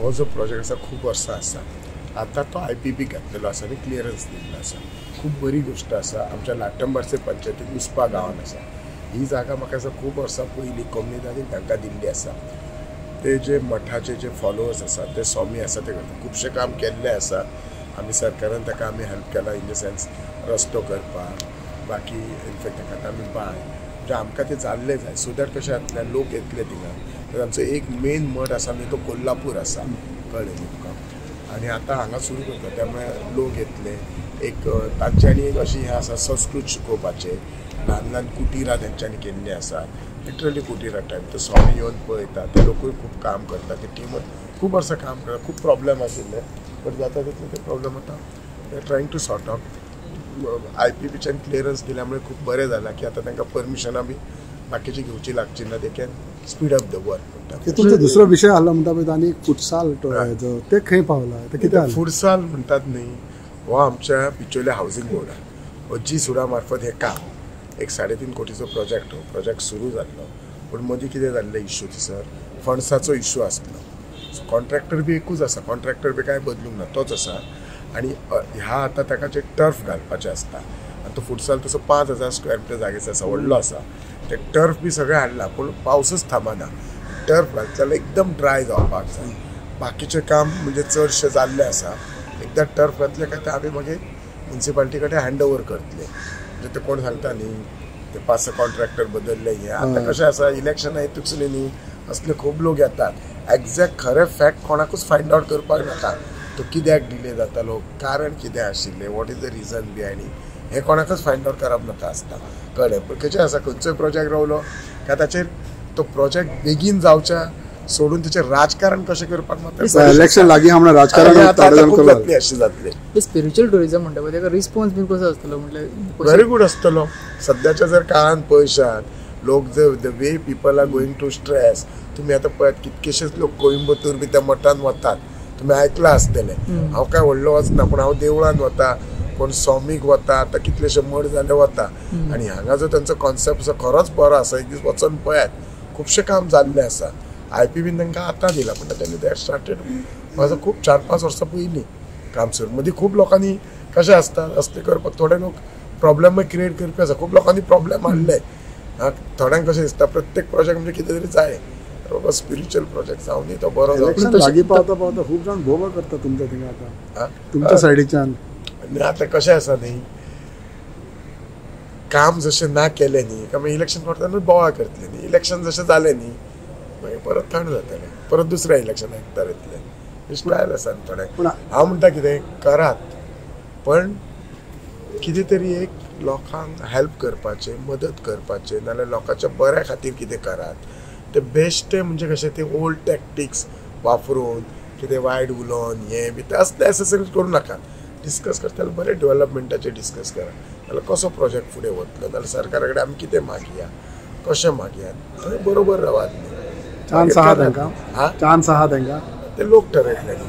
हो जो प्रोजेक्ट आसा खूब वर्सां आसा, आतां तो IPP घातलेलो आसा आनी क्लियरन्स दिल्लो आसा. खूब बरी गोश्ट आसा. आमच्या लाटंबार्से पंचायतीन उसपा गांवान आसा ही जागा. म्हाका दिसता खूब वर्सां पयलीं कोमुनिदादीन तांकां दिल्ली आसा. ते जे मठाचे जे फॉलोवर्स आसा ते स्वामी आसा ते करता, खुबशें काम केल्लें आसा. आमी सरकारान ताका आमी हेल्प केला इन the sense रस्तो करपाक, बाकी इनफेक्ट ताका आमी बांय, म्हणजे आमकां तें जाल्लें जाय सो that कशें जातलें लोक येतले थिंगा. तर आमचो एक मेन मठ आसा न्ही तो कोल्हापूर आसा, कळ्ळें न्ही तुका. आनी आतां हांगा सुरू करता, त्यामुळे लोक येतले. एक तांच्यांनी एक अशी हें आसा संस्कृत शिकोवपाचें, ल्हान ल्हान कुटिरां तेंच्यांनी केल्लीं आसा, लिटरली कुटिरां टायप. तो स्वामी येवन पळयता, ते लोकूय खूब काम करता, ते टीम खूब वर्सां काम करता. खूब प्रॉब्लेम आशिल्ले बट जाता तितले ते प्रॉब्लेम आतां they are trying to sort out. IPPच्यान clearance दिल्यामुळे खूब बरें जालां की आतां तांकां परमिशनां बी बाकीची घेवची लागची ना, they can speed up the work म्हणटा. तितून दुसरो विशय आसलो म्हणटा पळय आनी फुटसाल ते खंय पावला, ते कितें? फुटसाल म्हणटात न्ही, हो आमच्या बिचोले हावजींग बोर्डान हो जी सुडा मार्फत हें काम एक 3.5 कोटीचो प्रोजेक्ट, हो प्रोजेक्ट सुरू जाल्लो. पूण मदीं कितें जाल्लें इश्यू थंयसर फंड्साचो इश्यू आसलो. सो कॉन्ट्रॅक्टर बी एकूच आसा, कॉन्ट्रॅक्टर बी कांय बदलूंक ना, तोच आसा. आनी ह्या आतां ताका जे टर्फ घालपाचें आसता आनी तो फुटसाल तसो 5000 स्क्वेअर मिटर जागेचो आसा, व्हडलो आसा. ते टर्फ बी सगळें हाडलां पूण पावसच थांबना. टर्फ घालता जाल्यार एकदम ड्राय जावपाक जाय. बाकीचें काम म्हणजे चडशें जाल्लें आसा. एकदां टर्फ घातलें काय ते आमी मागीर मुन्सिपालिटी कडेन हँड ओवर करतले. म्हणजे ते कोण सांगता न्ही ते 5-6 कॉन्ट्रॅक्टर बदलले हे. आतां कशें आसा इलेक्शना हितून न्ही असले खूब लोक येतात. एग्जॅक्ट खरें फॅक्ट कोणाकूच फायंड आवट करपाक नाका, तो कित्याक डिले जातालो, कारण कितें आशिल्लें, what is the reason behind it, हें कोणाकूच फायंड आवट करप नाका आसता, कळ्ळें. पूण कशें आसा खंयचोय प्रोजेक्ट रावलो काय ताचेर तो प्रोजेक्ट बेगीन जावच्या सोडून ताचेर राजकारण कशें करपाक मात इलेक्शन लागीं म्हणून राजकारण खूब जातलें अशें जातलें. स्पिरिच्युअल टुरिझम म्हणटा पळय ताका रिस्पॉन्स बीन कसो आसतलो म्हटल्यार? व्हेरी गूड आसतलो. सद्याच्या जर काळान पळयशात लोक जे the way people are going to stress, तुमी आतां पळयात कितकेशेच लोक कोइंबतूर बी त्या मठान वतात, तुमी आयकलां आसतलें. हांव काय व्हडलो वचना पूण हांव देवळान वता, कोण स्वामीक वता, आतां कितलेशे मठ जाले वता. आनी हांगा जो तांचो कॉन्सेप्ट आसा खरोच बरो आसा, एक दीस वचोन पळयात, खुबशें काम जाल्लें आसा. IPPन तांकां आतां दिलां पण तांणी ते स्टार्टेड म्हाजो खूब 4-5 वर्सां पयलीं काम सुरू. मदीं खूब लोकांनी कशें आसता असलें करपाक थोडे लोक प्रॉब्लेमय क्रिएट करपी आसा, खूब लोकांनी प्रॉब्लेम हाडले. थोड्यांक कशें दिसता प्रत्येक प्रोजेक्ट म्हणजे कितें तरी जाय, बाबा स्पिरिच्युअल प्रोजेक्ट जावं तो बरो जावं. लागीं पावता पावता खूब जाण बोवा करता तुमच्या थिंगा आतां तुमच्या सायडीच्यान. आतां कशें आसा न्ही, काम जशें ना केलें न्ही काय मागीर इलेक्शन करतना बोवाळ करतले न्ही, इलेक्शन जशें जालें न्ही मागीर परत थंड जातलें, परत दुसऱ्या इलेक्शनाक एकदार येतलें. स्टायल आसा न्ही थोडें. हांव म्हणटा कितें करात पण कितें तरी एक लोकांक हेल्प करपाचें, मदत करपाचें, नाजाल्यार लोकांच्या बऱ्या खातीर कितें करात. ते बेश्टें म्हणजे कशें ते ओल्ड टॅक्टिक्स वापरून कितें वायट उलोवन हें बी तें असलें एसेसरीज करूं नाका. डिस्कस करता जाल्यार बरें डेवलपमेंटाचेर डिस्कस करा, नाजाल्यार कसो प्रोजेक्ट फुडें वतलो, नाजाल्यार सरकारा कडेन आमी कितें मागया, कशें मागया, थंय बरोबर रावात न्ही. चान्स आहा तांकां, चान्स आहा तांकां, ते लोक ठरयतले न्ही.